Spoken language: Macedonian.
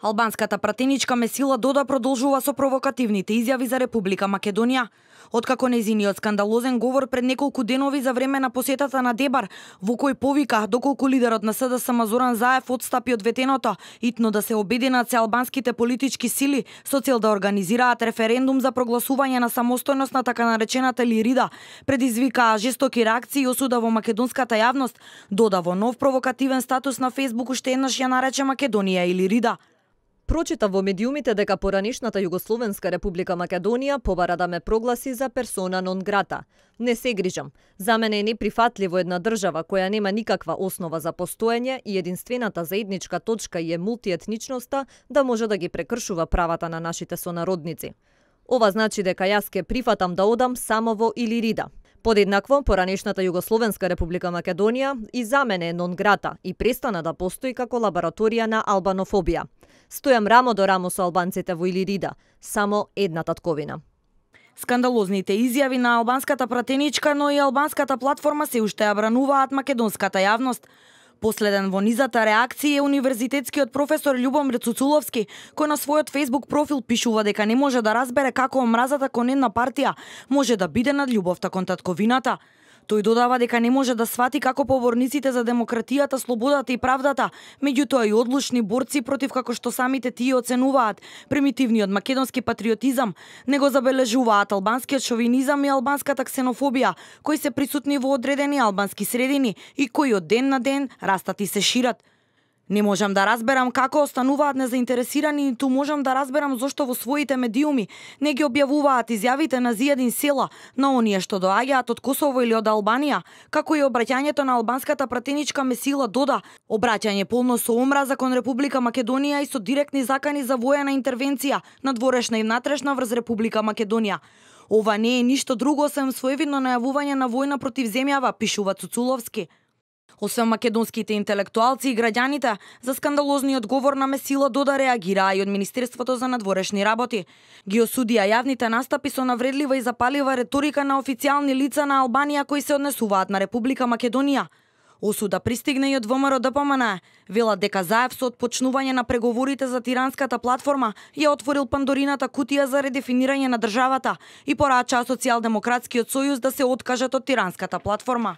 Албанската пратеничка Месила Дода продолжува со провокативните изјави за Република Македонија. Откако нејзиниот скандалозен говор пред неколку денови за време на посетата на Дебар, во кој повика доколку лидерот на СДСМ Зоран Заев отстапи од ветеното, итно да се обединат се албанските политички сили со цел да организираат референдум за прогласување на самостојност на така наречената Лирида, предизвикаа жестоки реакции и осуда во македонската јавност, Дода во нов провокативен статус на Фејсбук уште еднаш ја нарече Македонија и Лирида. Прочита во медиумите дека поранешната Југословенска република Македонија побара да ме прогласи за персона нон грата. Не се грижам. За мене е неприфатливо една држава која нема никаква основа за постоење и единствената заедничка точка е мултиетничноста да може да ги прекршува правата на нашите сонародници. Ова значи дека јас ке прифатам да одам само во Илирида. Подеднакво, поранешната Југословенска република Македонија и за мене е нон грата и престана да постои како лабораторија на албанофобија. Стојам рамо до рамо со албанците во Илирида, само една татковина. Скандалозните изјави на албанската пратеничка, но и албанската платформа се уште ја брануваат македонската јавност. Последен во низата реакција е универзитетскиот професор Љубомир Цуцуловски, кој на својот Facebook профил пишува дека не може да разбере како омразата кон една партија може да биде над љубовта кон татковината. Тој додава дека не може да свати како поборниците за демократијата, слободата и правдата, меѓутоа и одлучни борци против, како што самите тие оценуваат, примитивниот македонски патриотизам, него забележуваат албанскиот шовинизам и албанската ксенофобија, кои се присутни во одредени албански средини и кои од ден на ден растат и се шират. Не можам да разберам како остануваат незаинтересирани, ниту можам да разберам зошто во своите медиуми не ги објавуваат изјавите на Зијадин Села, на оние што доаѓаат од Косово или од Албанија, како и обраќањето на албанската пратеничка Месила Дода, обраќање полно со омраза кон Република Македонија и со директни закани за воена интервенција надворешна и внатрешна врз Република Македонија. Ова не е ништо друго освен своевидно најавување на војна против земјава, пишува Цуцуловски. Освен македонските интелектуалци и граѓаните, за скандалозниот говор на Месила Дода реагираа и од Министерството за надворешни работи. Ги осудија јавните настапи со навредлива и запалива реторика на официјални лица на Албанија кои се однесуваат на Република Македонија. Осуда пристигна и од ВМРО ДПМН. Велат дека Заев со отпочнување на преговорите за тиранската платформа ја отворил Пандорината кутија за редефинирање на државата и порачаа Социјалдемократскиот сојуз да се откажат од тиранската платформа.